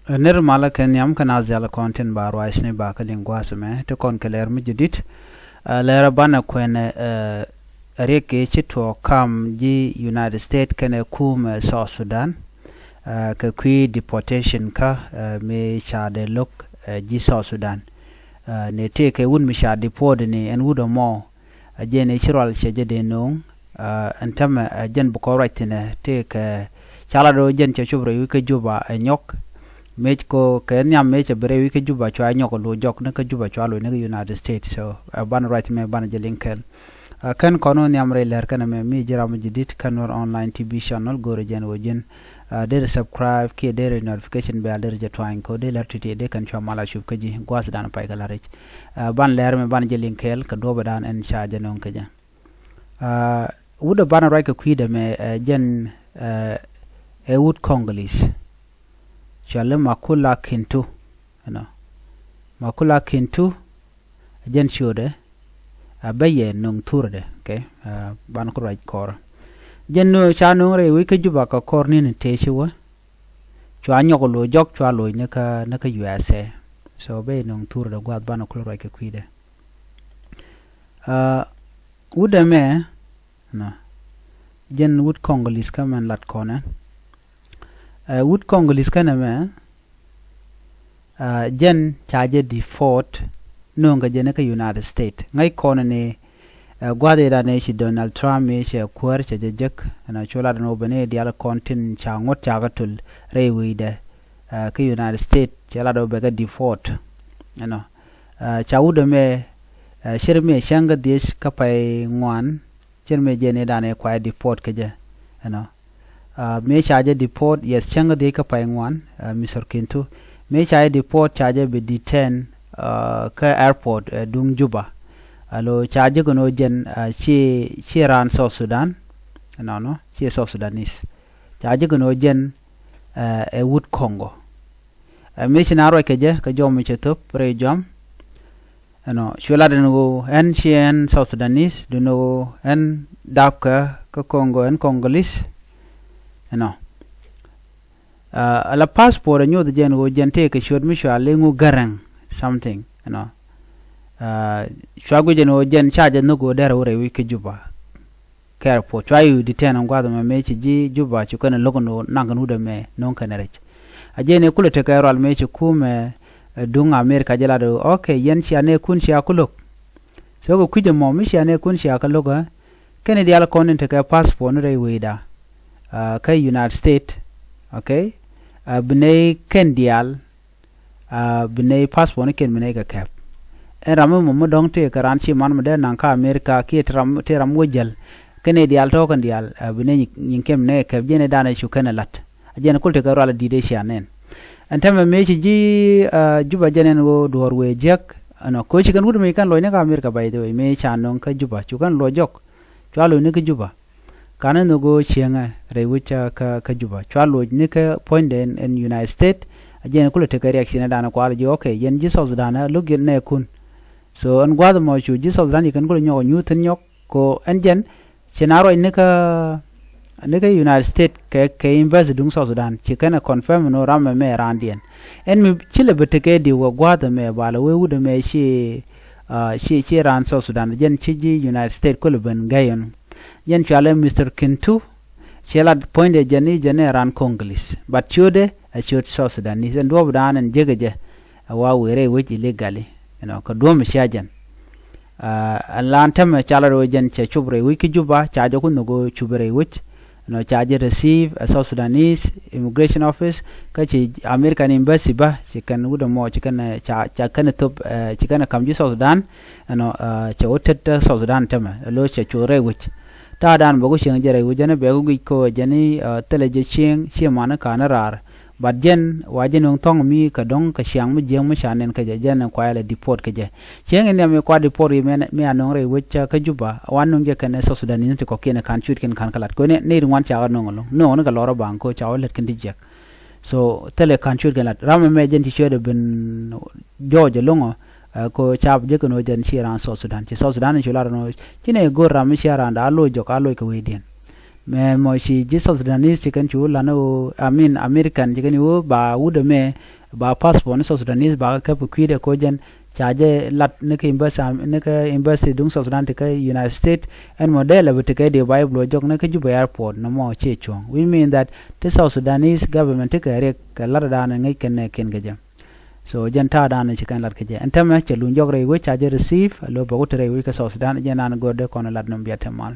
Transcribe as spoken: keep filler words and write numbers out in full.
Ner malä kɛ nhiam kɛ naath diaal kɔn tin ba ruac ni ba kä liŋ gua̱a̱th ɛmɛ ti kɔn kɛ lɛr mi jadid. Lɛr ɛ banɛ kuɛn ɛ riɛk kɛ ci tuɔɔk kam ji̱ United States kɛnɛ kumɛ South Sudan kɛ kui̱ deportation kä mi ca dee lo̱k ji̱ South Sudan. Nɛ tëëkɛ wut mi ca deport ni ɛn wut ɛmɔ. Ɛ jɛn i̱ ci rual cɛ jɛ dee no̱o̱ŋ. Ɛn tämɛ ɛ jɛn bi kɔn ruac thi̱nɛ tëëkɛ ca lat ɣöö jɛn cɛ cop rɛy wi̱c kä Juba ɛ nyɔk. Mëë ci kɔ kɛ nhiam mëë cɛ bi rɛy wi̱c kä Juba cua nyɔk ɛ lo̱c jɔk ni kä Juba cua lo̱c ni kä United States. So ɛ banɛ ruac mɛ banɛ jɛ liŋ kɛl. Ɛ kɛn kɔn ɣöö nhiam rɛy lɛr kɛn ɛmɛ mi ji̱ ram mi ji̱ di̱t kä Nuer Online T V channel go̱o̱rɛ jɛn ɣöö ji̱n deri subscribe kiɛ deri notification bell deri jɛ tuany kɛ ɣöö dee lɛr ti̱ti̱ dee kɛn cua mal a cup kä ji̱ gua̱a̱th dan pay kɛ la̱r i̱c. Ban lɛr mɛ ban jɛ liŋ kɛɛl kɛ duɔ̱pɛ dan ɛn ca jɛ no̱o̱ŋ kɛ jɛ. Wut ɛ ban ruac kɛ kui̱dɛ mɛ ɛ jɛn ɛ wut Congolese. Cuali Makula Kintu. Ɛnɔ Makula Kintu ɛ jɛn ciötdɛ. A bä yɛ no̱o̱ŋ thurdɛ kɛ ban ku ruac kɔrä. Jɛn no̱o̱ŋ ca no̱o̱ŋ rɛy wi̱c kä Juba kɛ kɔr ni̱n tëë ci wä. Cua nyɔk lo̱c jɔk cua lo̱c ni kä ni kä U S A. So bä yɛ no̱o̱ŋ thurdɛ gua̱a̱th ban ku ruac kɛ kui̱dɛ. Wut ɛmɛ nɔ jɛn wut Congolese kä mɛn lat kɔnɛ. Wut Congolese kɛnɛ mɛ jɛn ca jɛ deport no̱o̱ŋ kɛ jɛn kä United States ŋäc kɔnɛ ni. Gua̱th i̱ dan i̱ ci Donald Trump i̱ cɛ kuäär cɛ jɛ jek ɛnɔ cu lat ɛn ɣöö ben i̱ diaal kɔn tin ca ŋuɔ̱t ca kä tul rɛy wi̱i̱dɛ kä United States cɛ lat ɣöö bɛ kɛ deport. Ɛnɔ ca wut ɛmɛ cir mi cäŋ kä dhiec kä pay ŋuan. Cir mi jɛn i̱ dan i̱ kuay deport kä jɛ ɛnɔ. Mëë ca jɛ deport, yes, cäŋ kä dhiec kä pay ŋuan, Mister Kintu. Mëë ca jɛ deport ca jɛ bi detain kä airport duŋ Juba. Alo ca jɛ kɛ ni ɣöö jɛn ci ci raan South Sudan. Nɔnɔ ci South Sudanese. Ca jɛ kɛ ni ɣöö jɛn ɛ wut Congo. Mëë ci na ruac kɛ jɛ kɛ jɔm mi cɛ thop rɛy jɔam. Ɛnɔ cuɛ lat ɛn ɣöö ɛn ci ɛn South Sudanese duundɛ ɣöö ɛn dapkɛ kä Congo ɛn Congolese. Ɛnɔ ala passport ɛ nyoth jɛn ɣöö jɛn tëëkɛ ciöt mi cua liŋ ɣöö Gäräŋ something. Ɛnɔ cua guic ɛn ɣöö jɛn ca jɛ nhök ɣöö derɛ wä rɛy wi̱c kä Juba. Kɛ airport cua yi detain ɛn gua̱a̱th ɛmɛ mëë ci ji̱ Juba cu kɛn ɛ lo̱k ɛn ɣöö naŋ kɛn wut ɛmɛ no̱o̱ŋ kɛn rɛc. A jɛn ɛ kulɛ tekɛ rual mëë ci kumɛ duŋ America jɛ lat ɣöö okay yɛn cia nɛɛkun cia ku lo̱k. So kɛ kui̱c ɛmɔ mi cia nɛɛkun cia kä lo̱k ɛ kɛn i̱ diaal kɔn in tekɛ passport ni rɛy wecda kä United States. Okay. Bi nɛy kɛn diaal bi nɛy passport ni kɛn bi nɛy kɛ kɛp. Ɛn ram mi mɔ mi dɔ̱ŋ tëë kɛ raan ci man mi dee naŋ kä America kiɛ ti ram ti ram wä jäl. Kɛn i̱ diaal tɔ̱ kɛn diaal bi nɛy nyin kɛm nɛy kɛ kɛp jɛn i̱ danɛ cu kɛn ɛ la̱t. A jɛn kul tekɛ rual i̱ di̱t i̱ cia nɛn. Ɛn tɛmɛ mëë ci ji̱ Juba jɛn ɛn ɣöö duɔ̱ɔ̱r wëë jiäk. Ɛnɔ koci kɛn wut mi kɛn loc ni kä America, by the way, mëë ca nöŋ kä Juba cu kɛn luɔc jɔk. Cua loc ni kä Juba. Kanɛ nhök ɣöö cieŋɛ rɛy wec kä kä Juba cua loc ni kä puɔ̱nydɛ ɛn United States. A jɛn kulɛ tekɛ reaction ɛ danɛ kual ji̱ okay yɛn ji̱ South Sudan ɛ lo̱k yɛn nɛɛkun. So ɛn gua̱a̱th ɛmɔ cu ji̱ South Sudan ci kɛn kulɛ nyɔk ɛ nyuuth thi̱n nyɔk ko ɛn jɛn ci na ruac ni kä ni kä United States kɛ kɛ embassy duŋ South Sudan ci kɛn ɛ confirm ni ɣöö ram ɛmɛ raandiɛn. Ɛn mi ci lɛ bɛ tekɛ diw kɛ gua̱a̱th ɛmɛ balɛ wee wut ɛmɛ ci ci ci raan South Sudan jɛn ci ji̱ United States kulɛ ben gɛy ɛn. Jɛn cualɛ Mister Kintu. Ciɛ lat puɔ̱nydɛ jɛn i̱ jɛn ɛ raan Congolese but ciötdɛ ɛ ciöt South Sudanese ɛn duɔ̱ɔ̱pdan ɛn jekɛ jɛ. Ɛ wa wëë rɛy wec illegally. Ɛnɔ kɛ duɔ̱ɔ̱p mi cia jɛn. Ɛn lan tɛmɛ ca lat ɣöö jɛn cɛ cop rɛy wec kä Juba ca jɛ ku nhök ɣöö cup rɛy wec. Ɛnɔ ca jɛ receive ɛ South Sudanese immigration office kä ci American embassy bä ci kɛn wut ɛmɔ ci kɛn ca ca kɛn thop ci kɛn kam ji̱ South Sudan. Ɛnɔ cɛ wä tet South Sudan tɛmɛ ɛ lo̱c cɛ cuɔth rɛy wec. Ta̱a̱dan bɛ ku cieŋ jɛ rɛy wec jɛn bɛ ku guic ko jɛn i̱ thilɛ jɛ cieŋ cieŋ man i̱ ka̱n i̱ raar. But jɛn wa jɛ nöŋ thɔ̱ŋ mi kɛ dɔ̱ŋ kɛ ciaŋ mi jiäk mi ca nɛn kä jɛ jɛn kuayɛ lɛ deport kä jɛ. Cieŋ in nhiam mi kua deport i̱ mi a nöŋ rɛy wec kä Juba wa nöŋ jɛ kɛn South Sudanese ti kɔ̱kiɛn ka̱n cuit kɛn ka̱n kä lat kɛ ni ri ŋuan ca kɛ nöŋ ɛlɔ̱ŋ nöŋ ni kɛ lɔr ɛ baŋ ko ca wä lät kɛn ti jiäk. So thilɛ ka̱n cuet kɛn lat ram ɛmɛ jɛn ci cuet ɛ ben jɔɔc ɛlɔ̱ŋ ɛ ko cap jɛ kɛn ɣöö jɛn ci raan South Sudan ci South Sudan in cu lat ɛn ɣöö ci nɛ go̱o̱r ram mi cia raan da a loc jɔk a loc kɛ wecdiɛn. Mɛ mɔ ci ji̱ South Sudanese ci kɛn cu lat ni ɣöö, I mean, American ci kɛn ɣöö ba wut ɛmɛ, ba passport ni South Sudanese ba kɛ käp kɛ kui̱dɛ ko̱ jɛn ca jɛ lat ni kä embassy, ni kä embassy duŋ South Sudan ti kä United States. Ɛn mɔ dee lɛ bi ti kɛ di ba i̱ bi luɔ jɔk ni kä Juba airport ni mɔ ciɛ cuɔ̱ŋ. We mean that ti South Sudanese government ti kɛ riɛk kɛ lat dan ŋäc kɛn nɛ kiɛn kɛ jɛ. So jɛn ta̱a̱ dan ci kɛn lat kɛ jɛ. Ɛn tämɛ cɛ luny jɔk rɛy wec ca jɛ receive, a lo̱ bɛ wut rɛy wec kä South Sudan, jɛn dan gör dee kɔn lat ni bia te mal.